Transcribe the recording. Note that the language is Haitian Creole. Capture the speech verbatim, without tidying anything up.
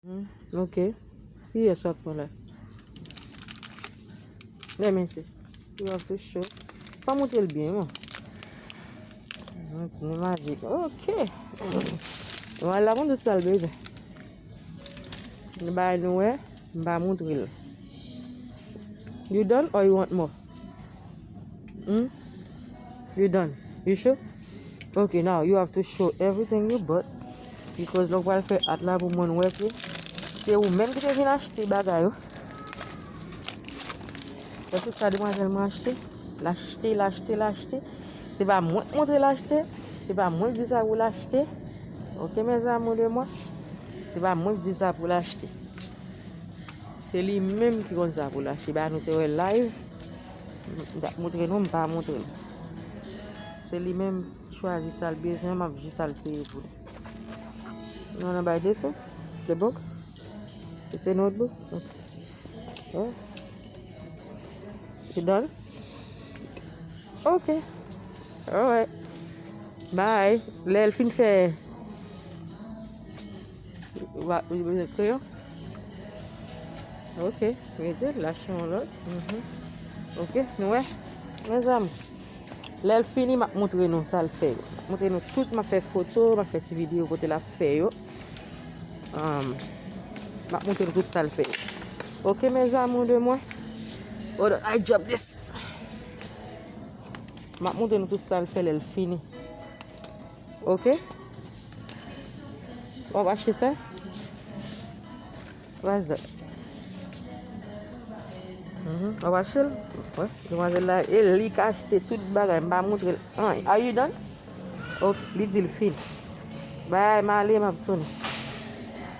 Hmm, ok. Kiyès w ap pran la? Let me see. You have to show. Pa montre l byen, non. Hmm, nou majik. Ok. Mwen la, mwen tout sa l bezwen. Nou bay nou wè, m pa montre l. You done or you want more? Hmm? You done? You sure? Okay, now you have to show everything you bought. Because lè w pral fè at la pou moun wè ke se ou menm ki te vin achte bagay yo. Wè tout sa demwazèl mwen achte. L achte, l achte, l achte. Se pa mwen k montre l achte. Se pa mwen k di sa pou l achte. Ok, mes amours de moi. Se pa mwen k di sa pou l achte. Se li menm ki konn sa pou l achte. Ba nou te wè live. M t ap montre nou, m pa montre nou. Se li menm ki chwazi sa l bezwen, m ap jis al peye pou li. You wanna buy this one? The book? It's a notebook? Okay. Oh. You done? Ok. Alright. Bye. Lè l fin fè. Ou bezwen kreyon? Ok. Rete l, lache yon lòt. Mhm. Ok. Nou wè? Mes amours. Lè l fini, m ap montre nou sa l fè yo. Montre nou tout, m ap fè foto, m ap fè ti videyo kote l ap fè yo. Um, m ap montre nou tout sa l fè yo. Ok, mes amours de moi. Hold on, I drop this. M ap montre nou tout sa l fè lè l fini. Ok? W ap achte sa? What's that? Mhm. W ap achte l? Wè, demwazèl la, e li k achte tout bagay, m pa montre l anyen. Are you done? Ok, li di l fini. Bay, m ale, m ap tounen.